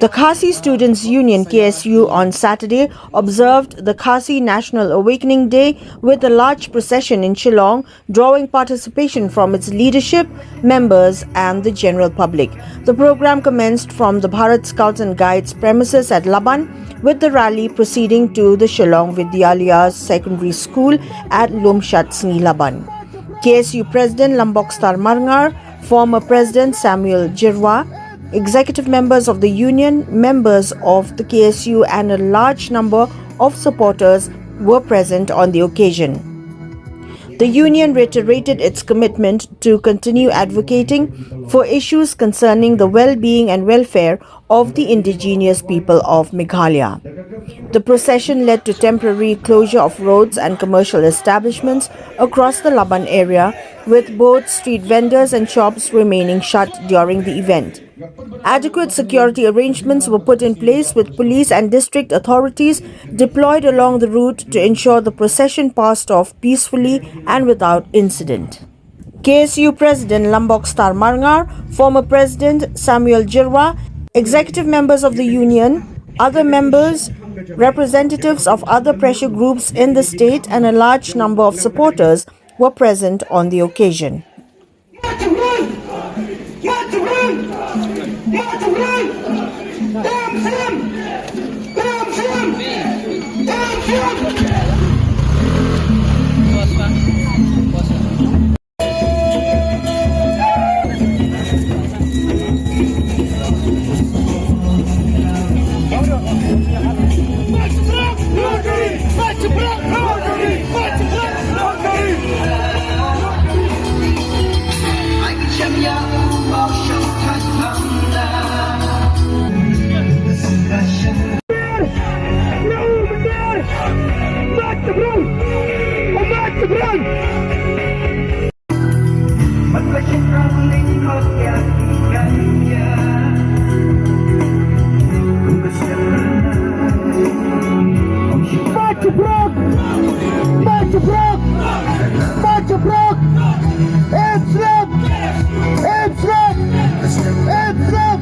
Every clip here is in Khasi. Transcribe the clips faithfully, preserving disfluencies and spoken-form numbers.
The Khasi Students Union, K S U, on Saturday observed the Khasi National Awakening Day with a large procession in Shillong, drawing participation from its leadership, members, and the general public. The program commenced from the Bharat Scouts and Guides premises at Laban, with the rally proceeding to the Shillong Vidyalaya Secondary School at Lumshatsngi, Laban. K S U President Lambok Star Marngar, former President Samuel Jirwa, executive members of the union, members of the K S U, and a large number of supporters were present on the occasion. The union reiterated its commitment to continue advocating for issues concerning the well-being and welfare of the indigenous people of Meghalaya. The procession led to temporary closure of roads and commercial establishments across the Laban area, with both street vendors and shops remaining shut during the event. Adequate security arrangements were put in place, with police and district authorities deployed along the route to ensure the procession passed off peacefully and without incident. K S U President Lambok Star Marngar, former President Samuel Jirwa, executive members of the union, other members, representatives of other pressure groups in the state, and a large number of supporters were present on the occasion. March abroad! March abroad! March abroad! Heads up! Heads up! Heads up!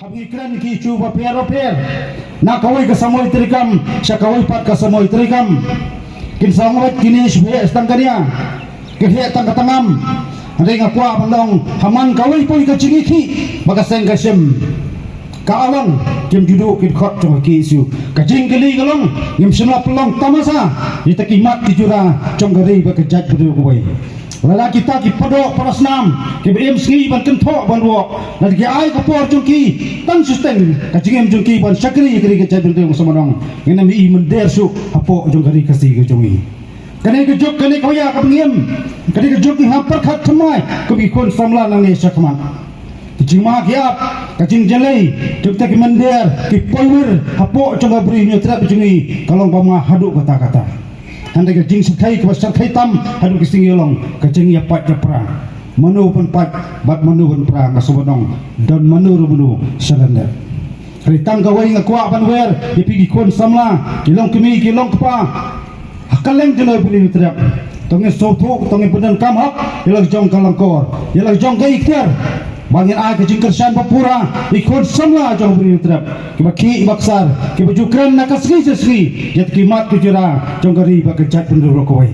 Haba ngi kren ki issue bapher bapher, na kawei ka samoi treikam sha kawei pat ka samoi treikam, kin sa ong wat kine shu heh tang ka nia, ki heh tang ka tangam. Hynrei nga kwah ban ong, ha man kawei poi ka jingïakhih ba ka seng ka shem, ka Alang, kim ju duh ki dkhot jong ka K S U. Ka jingkylli ka long, ngim shym la pynlong tamasa ïa kita ki mat ki jura jong ka ri bad ka jaitbynriew kawei. Lada kita ki para doh para snam kiba im sngi ban kynthoh ban wok, lada ki ai ka por jong ki tang shiteng ka jingim jong ki ban shakri ïa ka ri ka jaitbynriew, nga sngewbha ban ong, ngin ym ïohi mynder shuh hapoh jong ka ri Khasi ka jong ngi. Kane ka juk, kane ka wei kaba ngi im, kane ka juk ngi hap pyrkhat thymmai kum ki khun samla nangne shakhmat. Ki jingma ki ap, ka jingjlei jong kita ki mynder, ki poiwir hapoh jong ka Bri Hynñiewtrep jong ngi ka long ba ma haduh katta katta. Hynrei ka jingshyrkhei kaba shyrkhei tam haduh ki sngi ka long ka jingïapait ïapra. Mano ban pait bad mano ban pra, nga sngewbha ban ong, don mano ruh mano sha lyndet. Hynrei tang kawei nga kwah ban wer ïa phi ki khun samla, ki longkmie ki longkpa ha kylleng jylla Bri Hynñiewtrep. To ngin sngewthuh, to ngin pyndonkam hok ïa la ka jong ka lyngkor, ïa la ka jong ka ikhtiar, ba ngin ai ka jingkyrshan ba pura ïa ki khun samla jong Bri Hynñiewtrep, kiba khih ba ksar, kiba ju kren na ka sngi sha sngi ïa ki mat ki jura jong ka ri bad ka jaitbynriew kawei.